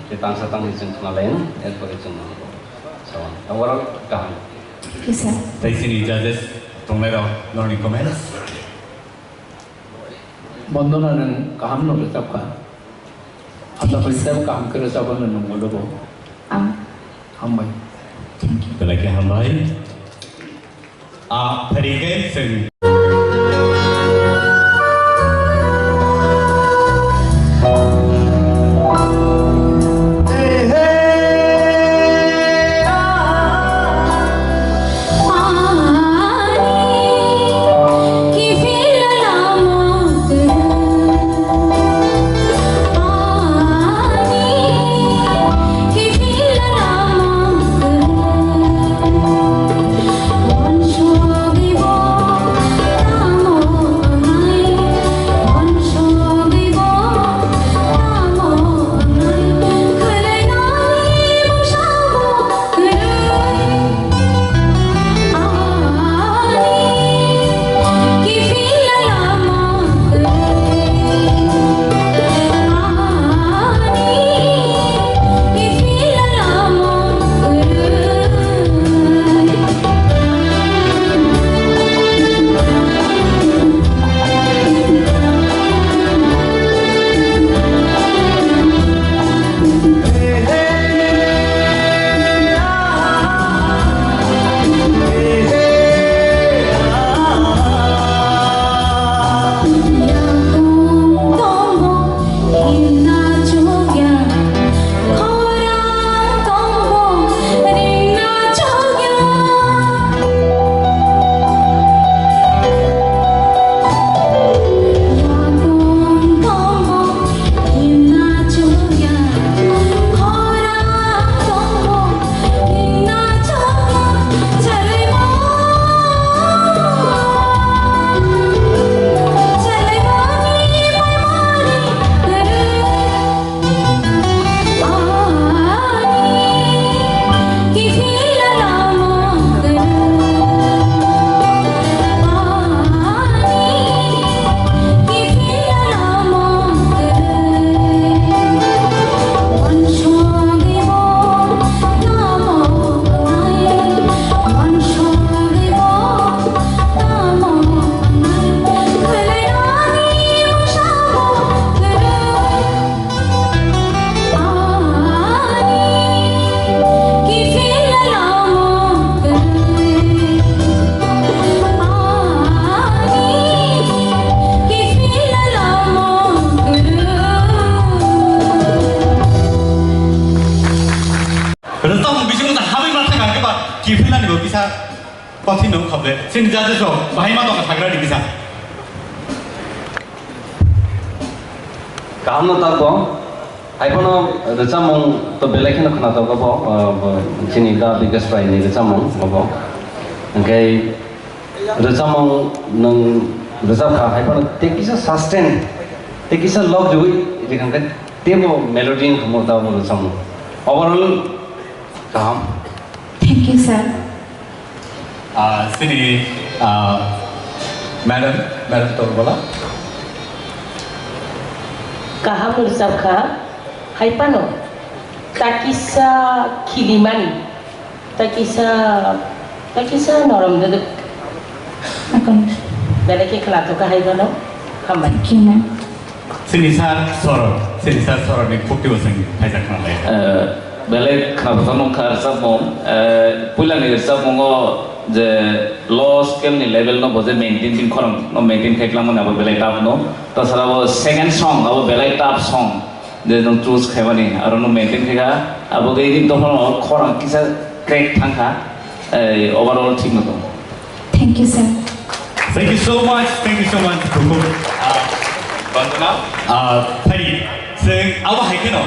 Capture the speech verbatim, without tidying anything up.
Tei tangsa tangwi chwng khna lai, erpore chwng sawan. Overall kaham. Yes, sir. Tei chini judges tongnai rok norni comments. Bondona nwng kaham no rwchap kha. Asa koi sab kaham khe rwchap no nwng ulo bo. Ang. Hambai. Thank you. Belai khe hambai. Ah, phaidi khe chwng. Rwchapmung bisingo ta habwi ma thangkha khe ba kiphilnani bo kisa kothin no wngkha ble. Chini judges rok bahai ma tongkha sagra di kisa. Kaham no tabuk. Hai phano rwchapmung to belai kheno khna tabuk bo, uh, bo chini da Bikash Rai ni rwchapmung bo. Hwnkhe rwchapmung nwng rwchap kha, hai phano tei kisa sustain, tei kisa log jui rikha khe teibo melody wngkha mo tabuk rwchapmung. Overall kaham. Thank you, sir. Ah, sini, ah, madam, madam to bola. Kaham rwchap kha, hai phano takisa khilimani. Takisa, takisa norom duduk. Akon. Belai khe khwlathok kha hai bono. Hambai. Thank you, ma'am. Sini sir soror, sini sir soror ni khukti bo sing khaijak nang lai. Eh, belai khwlathok nung kha rwchapmung, eh, puila ni rwchapmung o je low scale ni level no bo je maintain, bini khorang no maintain khai tlang mani abo belai tough no. Tasara bo second song abo belai tough song. Je nwng choose khaimani, aro nwng maintain khaikha, abo khe ini dophano khorang kisa crack thangkha, eh, overall thik no tongo. Thank you, sir. Thank you so much, thank you so much, Bukhuk. Ah, Bandana, ah, Phari, chwng abo hai kheno,